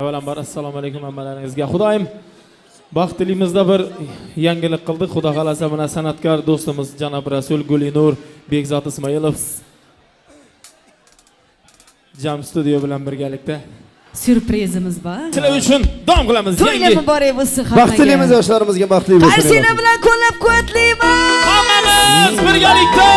Avvalambor assalomu alaykum hammalaringizga. Xudoyim baxt tilimizda bir yangilik qildi. Xudo xolasa, mana san'atkor do'stimiz janob Rasul Gulinur Bekzod Ismoilov Jam Studio bilan birgalikda Syurprizimiz bor. Sizlar uchun davom qilamiz. To'ylar Yangi muborak bo'lsin Baxt hammaga. tilaymiz yoshlarimizga, baxtli bo'lsin. Qarsaklar bilan qo'llab-quvvatlaymiz. Hammamiz birgalikda.